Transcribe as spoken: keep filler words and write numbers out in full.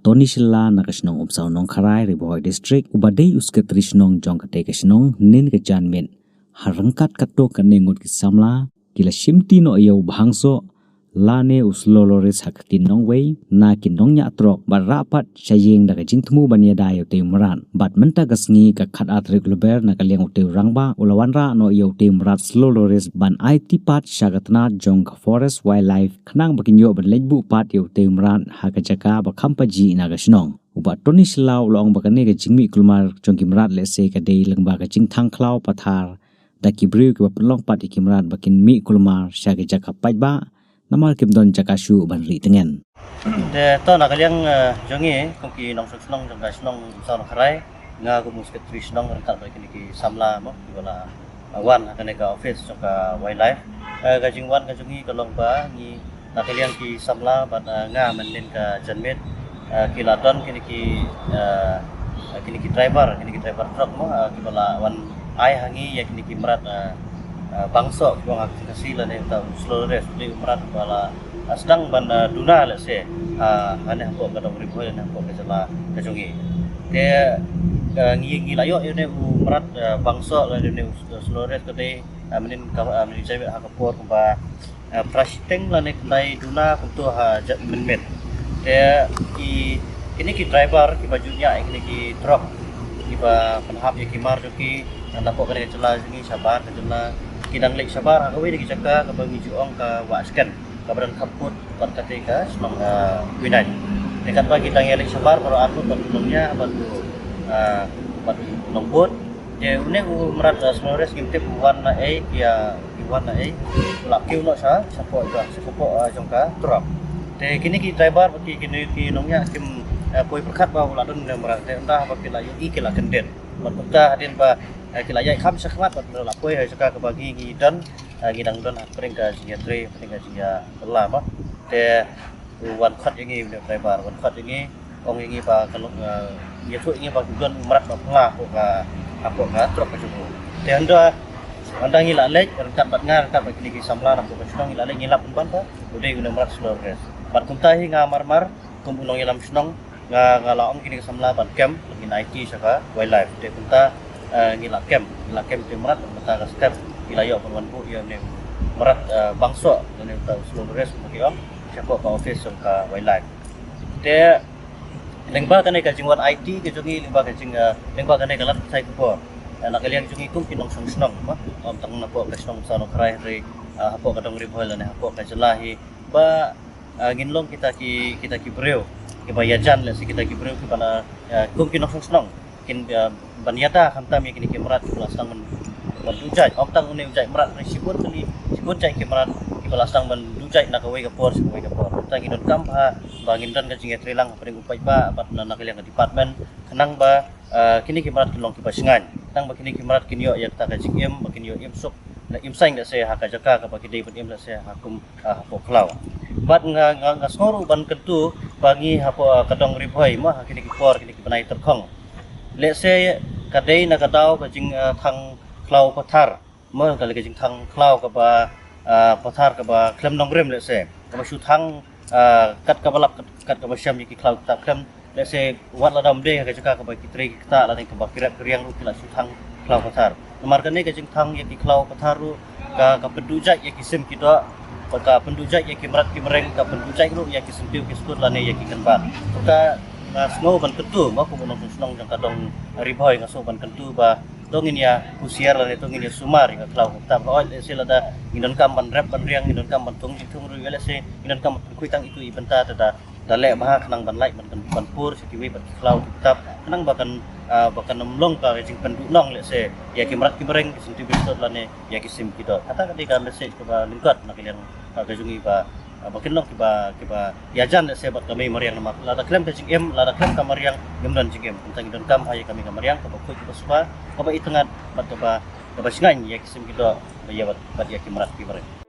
Tony Shylla na ka shnong Umsaw Nongkharai, Ri Bhoi District, uba dei u Secretary shnong jong katei ka shnong, hynnin ka janmiet, ha ryngkat katto katne ngut ki samla, ki la shimti noh ïa u Bhangsoh lane u Slow Loris ha ka ktien nongwei, na ki nongñiah trok, bad rah pat sha ïing da ka jingthmu ban ïada ïa utei u mrad. Bad mynta ka sngi ka khatar tarik Lber, na ka liang utei u rangbah u la wanrah noh ïa utei u mrad Slow Loris ban aiti pat sha ka tnat jong ka Forest Wildlife, khnang ba kin ïoh ban leit buh pat ïa utei u mrad ha ka jaka ba kham pajih na ka shnong. U Bah Tony Shylla u la ong ba kane ka jingmih kulmar jong ki mrad lehse ka dei lyngba ka jingthang khlaw pathar da ki briew kiba pynlong pat ïa ki mrad ba kin mih kulmar sha ki jaka paidbah, namar kim don jaka shuh ban rieh tngen. Te to, na ka liang, eh, jong ngi kum ki nongshong shnong jong ka shnong Umsaw Nongkharai, nga kum u Secretary shnong ryngkat bad kine ki samla mo, kiba la, eh, wan ha kane ka office jong ka Wildlife. Eh, ka jingwan ka jong ngi ka long ba ngi, na ka liang ki samla bad, eh, nga mynhynnin ka janmiet, eh, ki la don kine ki, eh, kine ki driver, kine ki driver truck mo, eh, kiba la wan ai ha ngi ïa kine ki mrad, eh, eh, Bangsoh, kiba ong ha ka Khasi lane uta u Slow Loris, u dei u mrad ba la, eh, sdang ban, eh, duna lehse, eh, hane hapoh ka dong Ri Bhoi lane hapoh ka jylla ka jong ngi. Te, eh, ngi, ngi la ïoh ïa une u mrad, eh, Bangsoh lane une u Slow Loris ka dei, eh, mynhynnin ka, eh, mynhynnin ka janmiet ha ka por kumba, eh, phra shiteng lane khyndai duna kumto ha jan mynmiet. Te ki, kine ki driver kiba ju ñiah ïa kine ki truck kiba pynhap ïa ki mar jong ki, eh, napoh kane ka jylla jong ngi shabar ka jylla, ki dang leit shabar ha kawei na ki jaka kaba ngi ju ong ka Wah Shken, kaba don khappud bad katei ka shnong, eh, Winaid. Te katba ki dang ïaleit shabar baroh arngut bad u nongñiah bad u, eh, bad u nongbud. Te une u mrad, eh, Slow Loris ngim tip u wan na ei, ki, eh, ki wan na ei. U la kiew noh sha, shapoh jong, shapoh, eh, jong ka truck. Te kine ki driver bad ki, kine ki nongñiah kim, eh, poi pyrkhat ba u la don une u mrad. Te ynda haba ki la ïohi ki la kyndit. Bad kumta hadien ba, eh, ki la ïaid kham shakhmat bad la poi ha jaka kaba ngi, ngi don, eh, ngi dang don ha pdeng ka jingïatrei, pdeng ka jingïakylla mo. Te u wan khot ïa ngi une u driver, wan khot ïa ngi, ong ïa ngi ba ka long, eh, ïathuh ïa ngi ba ki don u mrad ba phylla hapoh ka, hapoh ka truck ka jong u. Te ynda, ynda ngi la leit ryngkat bad nga, ryngkat bad kine ki samla napoh ka shnong, ngi la leit ngi lap pynban ba u dei une u mrad Slow Loris. Bad kumta hi nga mar mar kum u nongïalam shnong, nga, nga la ong kine ki samla ban kem, ngin aiti sha ka Wildlife. Te kumta, eh, ngi la kem, ngi la kem te u mrad, mynta ka step ngi la ïoh ban wan buh ïa une u mrad, eh, Bangsoh, une uta u Slow Loris kumba ki ong, shapoh ka office jong ka Wildlife. Te lyngba kane ka jingwan aiti ka jong ngi, lyngba ka jing, eh, lyngba kane ka lad pathai khubor, eh, na ka liang jong ngi kum ki nongshong shnong mo, ym tang napoh ka shnong Umsaw Nongkharai hynrei, eh, hapoh ka dong Ri Bhoi lane hapoh ka jylla hi, ba, eh, ngin long kita ki, kita ki briew kiba ïajan, lehse kita ki briew kiba la, eh, kum ki nongshong shnong kin, eh, ban ïada khamtam ïa kine ki mrad kiba la sdang ban, ban duh jait. Ym tang une u jait mrad, hynrei shibun kali, shibun jait ki mrad kiba la sdang ban duh jait na kawei ka por sha kawei ka por. Te ngi donkam bha ba ngin don ka jingïatreilang hapdeng u paidbah bad na, na ka liang ka department, khnang ba, eh, kine ki mrad kin long kiba shngaiñ, khnang ba kine ki mrad kin ïoh ïa kata ka jingim, ba kin ïoh im suk, la im saiñ lehse ha ka jaka kaba ki dei ban im lehse ha kum, ah, hapoh khlaw. Bad nga, nga, nga sngew ruh ban kyntu ba ngi hapoh, ah, ka dong Ri Bhoi mo, ha kine ki por, kine ki bnai tyrkhong, lehse ka dei na ka daw ka jing, ah, thang khlaw pathar mo, ka lei ka jingthang khlaw kaba, ah, pathar kaba khlem nongrim lehse, kaba shu thang, ah, kat kaba lap, kat, kat kaba shem ïa ki khlaw kita khlem, lehse wat la dam dei ha ka jaka kaba ki trei ki ktah lane kaba ki rep ki riang ruh ki la shu thang khlaw pathar. Namar kane ka jingthang ïa ki khlaw pathar ruh ka, ka pynduh jait ïa ki sim ki doh, ka pynduh jait ïa ki mrad ki mreng, ka pynduh jait ruh ïa ki syntiew ki skud lane ïa ki kynbat. Te nga sngew ban kyntu mo kum u nongshong shnong jong ka dong Ri Bhoi, nga sngew ban kyntu ba to ngin ïa husiar lane to ngin ïa sumar ïa ka khlaw kata. Hooid, lehse lada ngin donkam ban rep ban riang, ngin donkam ban thung jingthung ruh, lehse ngin donkam ban pynkhuid tang itu i bynta, te da, da leh bha khnang ban lait ban, ban pur sha kiwei pat ki khlaw ki btap, khnang ba kan, ah, ba kan ym long ka jingpynduhnong lehse ïa ki mrad ki mreng, ki syntiew ki skud lane ïa ki sim ki doh. Kata ka dei ka message kaba lyngkot na ka liang, ah, ka jong ngi ba, ah, ba kin long kiba, kiba ïajan lehse bad ka mei mariang, namar lada khlem ka jingim, lada khlem ka mariang, ngim don jingim. Te ngi donkam ha ïa ka mei ka mariang kaba khuid kaba suba, kaba itynnad bad kaba, kaba shngaiñ ïa ki sim ki doh, ïa bad, bad ïa ki mrad ki mreng.